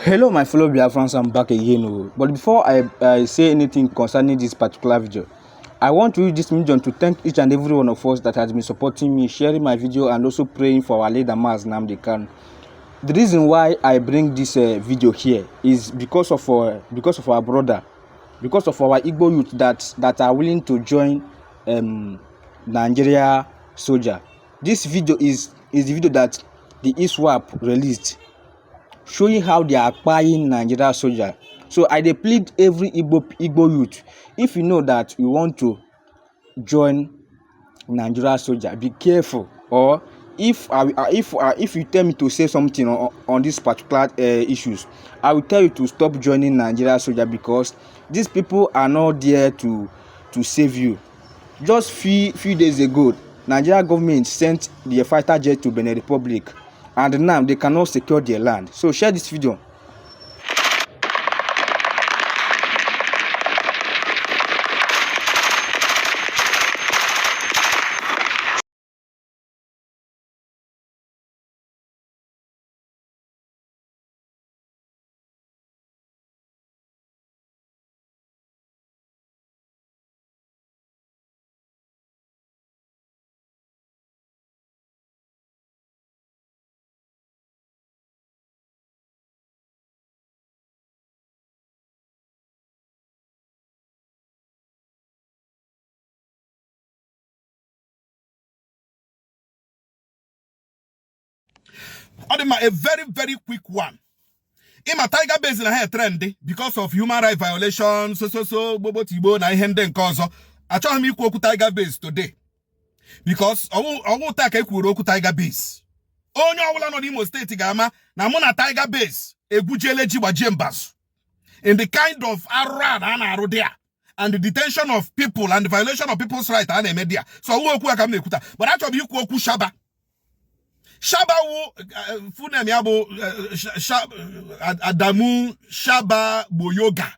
Hello, my fellow Biafrans, I'm back again. But before I say anything concerning this particular video, I want to use this medium to thank each and every one of us that has been supporting me, sharing my video, and also praying for our leader, Maaz Nnamdi Kanu. The reason why I bring this video here is because of our brother, because of our Igbo youth that are willing to join Nigeria soldier. This video is the video that the ISWAP released, showing how they are acquiring Nigeria soldier. So I plead every Igbo youth, if you know that you want to join Nigeria soldier, be careful. Or if you tell me to say something on this particular issues, I will tell you to stop joining Nigeria soldier, because these people are not there to save you. Just few days ago, Nigeria government sent their fighter jet to Benin Republic, and now they cannot secure their land. So share this video. A very, very quick one. In my tiger base in a hair trendy because of human rights violations, bobo tibo na ihende nkozo. I told him you tiger base today. Because I will take a kuroku tiger base. Oh no, no Imo State gama na mona tiger base a gujeleji wa jembas. In the kind of arad and arodia and the detention of people and the violation of people's rights and media. So I will come kuta. But actually you kuoku shaba. Shaba wo funem yabo Adamu Shaba Boyoga.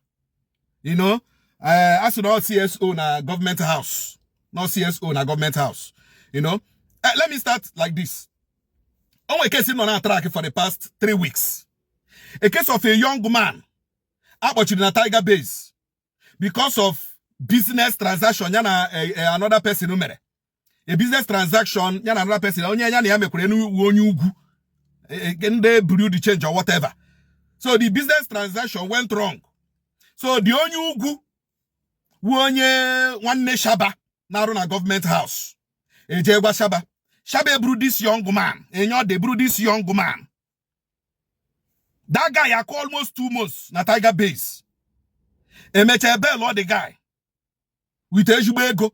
You know, as you know, CSO na government house. Not CSO na government house. You know, let me start like this. On a case in on track for the past 3 weeks. A case of a young man about in a tiger base because of business transaction. Yana another person numere. A business transaction, yana another person, they brew the change or whatever. So the business transaction went wrong. So the only one shaba now run a government house. Shaba brew this young man. They brew this young man. That guy called almost 2 months na tiger base. A bell or the guy with a go,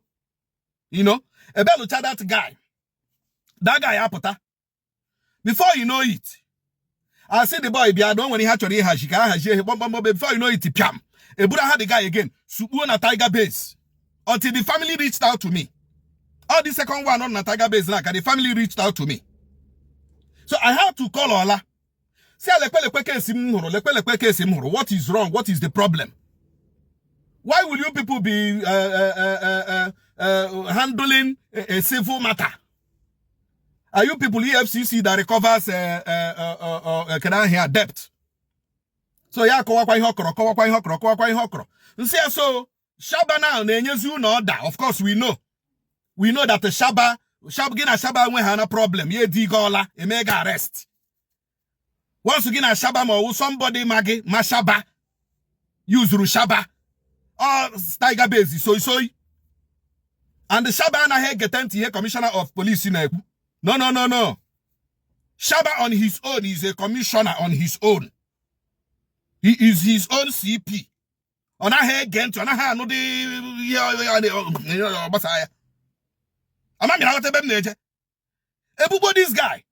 you know. Ebelu that guy. That guy apota. Before you know it, I see the boy be adon when he had to before you know it, piam. Ebuda had the guy again. Subu na tiger base. Until the family reached out to me. All the second one on na tiger base like the family reached out to me. So I had to call Ola. Say what is wrong? What is the problem? Why will you people be handling a civil matter? Are you people EFCC that recovers debt? So yeah, so Shaba now order. Of course we know that the Shaba when had a problem. Ye digola a mega arrest. Once again a Shaba mo somebody magi mashaba use Shaba. Oh, tiger base, so. And the Shaba na here get here commissioner of police in No. Shaba on his own is a commissioner on his own. He is his own CP. On a hair gent, on a hand no this guy.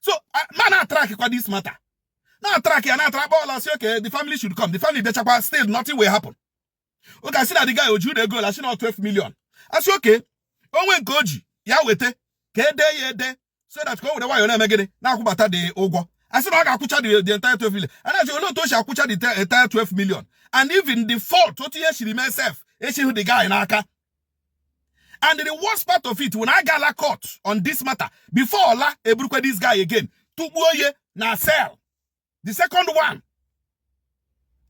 So man track this matter. Now track all say okay, the family should come. The family the still nothing will happen. Okay, I see that the guy Oju they go, I see now 12 million. I say okay. When Koji, ya wete, kede, so that go the why you never get it. Now kubata the ogo. I said I kucha the entire 12 million. And I say no to shall kucha the entire 12 million. And even the fault, what she remains self, she who the guy in Aka. And the worst part of it, when I got la court on this matter, before Allah, this guy again, to boye na sell. The second one,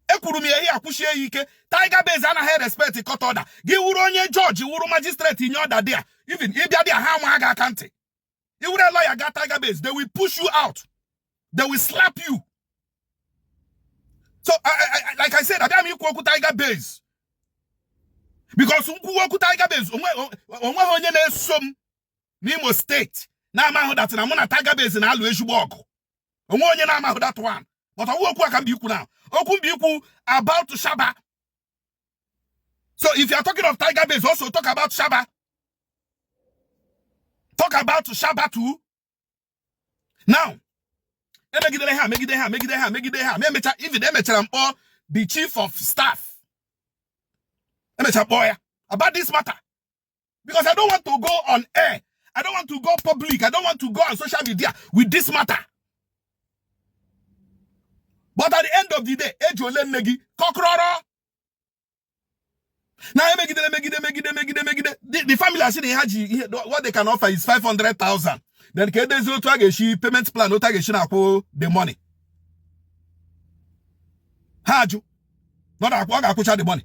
Ekurumi akwushie ike, Tiger Base anaghị respect court order. Gị wuru onye judge, wuru magistrate in order there. Even if they are ha nwa aga kante. You would a lawyer got Tiger Base, they will push you out. They will slap you. So, like I said, I don't mean Tiger Base. Because Tiger Base, onye na-esom n'Imo State. Na amaghị that na mụ na Tiger Base na alụ ezigbo ọgụ. Onye na amaghị that one. But okwu aka mbi ikwu now. Okwu mbi ikwu about Shaba. So if you are talking of Tiger Base, also talk about Shaba. Talk about Shaba too. Now, even the chief of staff. About this matter. Because I don't want to go on air. I don't want to go public. I don't want to go on social media with this matter. But at the end of the day, now the family are saying what they can offer is 500,000. Then payment plan the money. Haju. Not the money.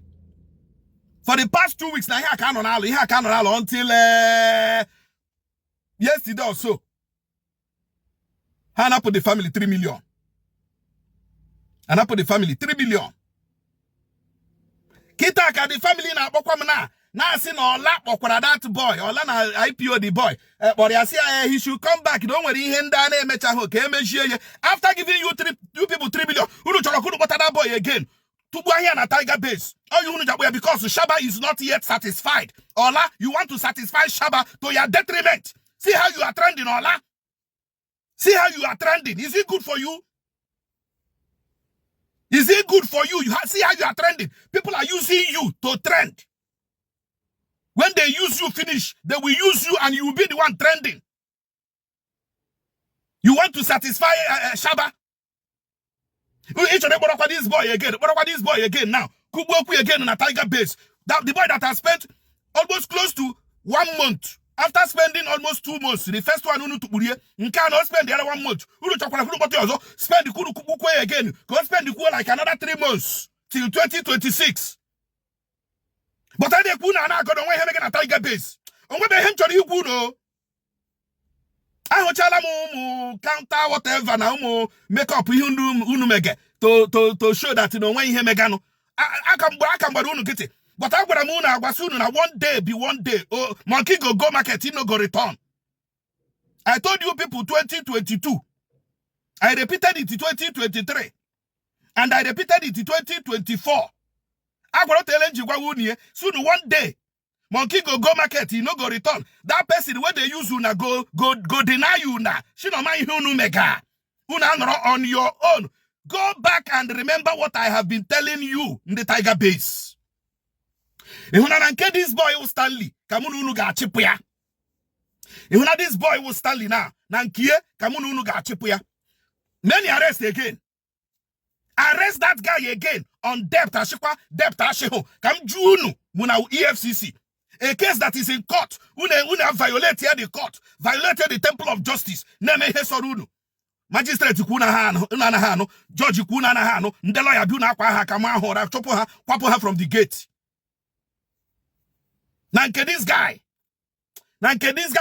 For the past 2 weeks, now here I can't until yesterday or so. Hana put the family 3 million. And I put the family 3 billion. Kitaka the family na bokwamna na sin or lap or that boy or na IPO the boy. But I say he should come back. Don't worry, after giving you people 3 billion, who do that boy again? To go here na Tiger Base. All you know because Shaba is not yet satisfied. Ola, you want to satisfy Shaba to your detriment. See how you are trending, Ola. See how you are trending. Is it good for you? Is it good for you? You see how you are trending. People are using you to trend. When they use you, finish, they will use you and you will be the one trending. You want to satisfy Shaba? This boy again now. Kuboku again on a Tiger Base. That the boy that has spent almost close to 1 month. After spending almost 2 months, the first one cannot spend the other 1 month. Spend the Kuku again. Go spend the like another 3 months till 2026. But I didn't go to Tiger Base. On what they him to you no. I want to counter whatever now make up to show that you know when you megano. I can get it. But I would soon one day be one day. Oh, monkey go market, he no go return. I told you people 2022. I repeated it in 2023. And I repeated it in 2024. I go tell you soon one day. Monkey go market, he no go return. That person where they use you na go deny you na. She no mind who mega. On your own. Go back and remember what I have been telling you in the Tiger Base. If this boy will Stanley, Kamununu ga chipuya. If this boy will Stanley now, Nankie, Kamununu ga chipuya. Many arrest again. Arrest that guy again on debt ashikwa, debt ashiho. Kam Junu, Muna EFCC. A case that is in court. Una violated the court, violated the temple of justice. Neme Hesorunu. Magistrate kuna hano, judge kuna hano, ndelo ya buna kwa ha kama hora, kwapo ha from the gate. Nanke this guy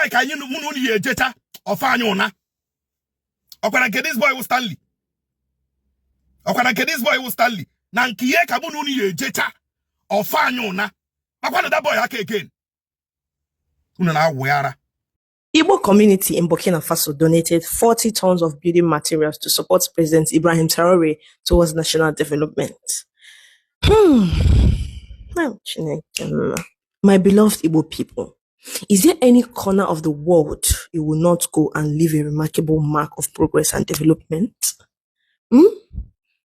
can you munu ye jeta of anyona. Okwananke this boy will Stanley. Nankiye kamunu ye jeta of anyona. Akwana that boy hake again. Unana weara. Igbo community in Burkina Faso donated 40 tons of building materials to support President Ibrahim Traore towards national development. My beloved Igbo people, is there any corner of the world you will not go and leave a remarkable mark of progress and development?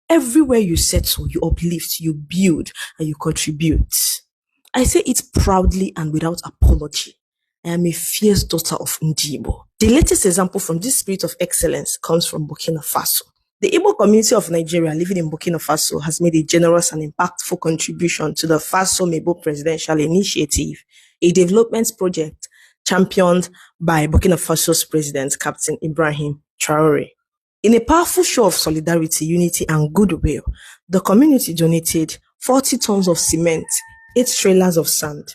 Everywhere you settle, you uplift, you build, and you contribute. I say it proudly and without apology. I am a fierce daughter of Igbo. The latest example from this spirit of excellence comes from Burkina Faso. The Igbo community of Nigeria living in Burkina Faso has made a generous and impactful contribution to the Faso Mebo Presidential Initiative, a development project championed by Burkina Faso's President, Captain Ibrahim Traore. In a powerful show of solidarity, unity, and goodwill, the community donated 40 tons of cement, 8 trailers of sand,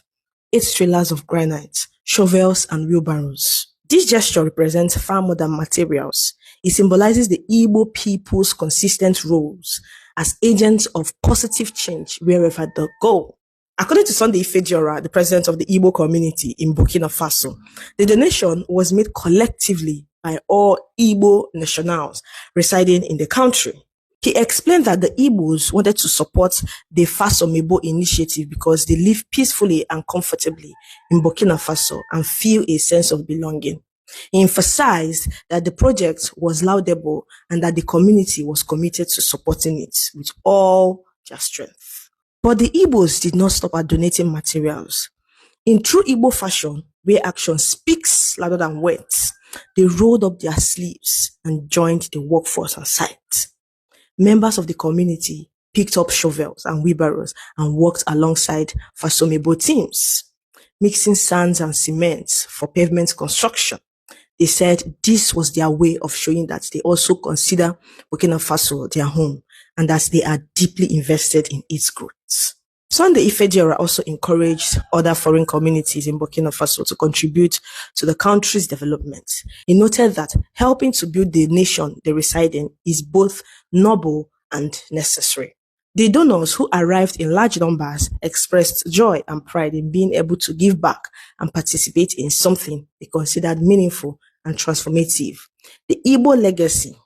8 trailers of granite, shovels, and wheelbarrows. This gesture represents far more than materials. It symbolizes the Igbo people's consistent roles as agents of positive change wherever they go. According to Sunday Ifediora, the president of the Igbo community in Burkina Faso, the donation was made collectively by all Igbo nationals residing in the country. He explained that the Igbos wanted to support the Fasomebo initiative because they live peacefully and comfortably in Burkina Faso and feel a sense of belonging. He emphasized that the project was laudable and that the community was committed to supporting it with all their strength. But the Igbos did not stop at donating materials. In true Igbo fashion, where action speaks louder than words, they rolled up their sleeves and joined the workforce on site. Members of the community picked up shovels and wheelbarrows and worked alongside Fasomebo teams, mixing sands and cements for pavement construction. They said this was their way of showing that they also consider Burkina Faso their home and that they are deeply invested in its growth. Sunday Ifediora also encouraged other foreign communities in Burkina Faso to contribute to the country's development. He noted that helping to build the nation they reside in is both noble and necessary. The donors who arrived in large numbers expressed joy and pride in being able to give back and participate in something they considered meaningful and transformative. The Igbo legacy,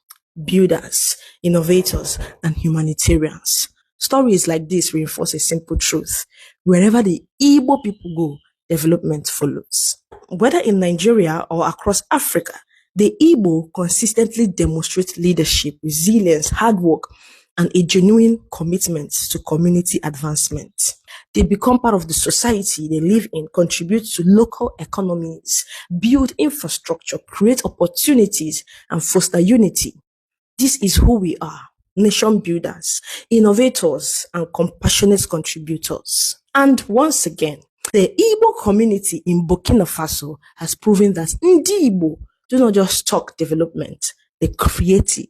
builders, innovators, and humanitarians. Stories like this reinforce a simple truth. Wherever the Igbo people go, development follows. Whether in Nigeria or across Africa, the Igbo consistently demonstrate leadership, resilience, hard work, and a genuine commitment to community advancement. They become part of the society they live in, contribute to local economies, build infrastructure, create opportunities, and foster unity. This is who we are. Nation builders, innovators, and compassionate contributors. And once again, the Igbo community in Burkina Faso has proven that Ndi Igbo do not just talk development, they create it.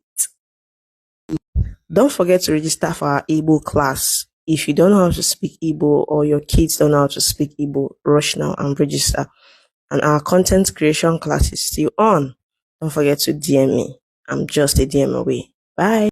Don't forget to register for our Igbo class. If you don't know how to speak Igbo or your kids don't know how to speak Igbo, rush now and register. And our content creation class is still on. Don't forget to DM me. I'm just a DM away. Bye.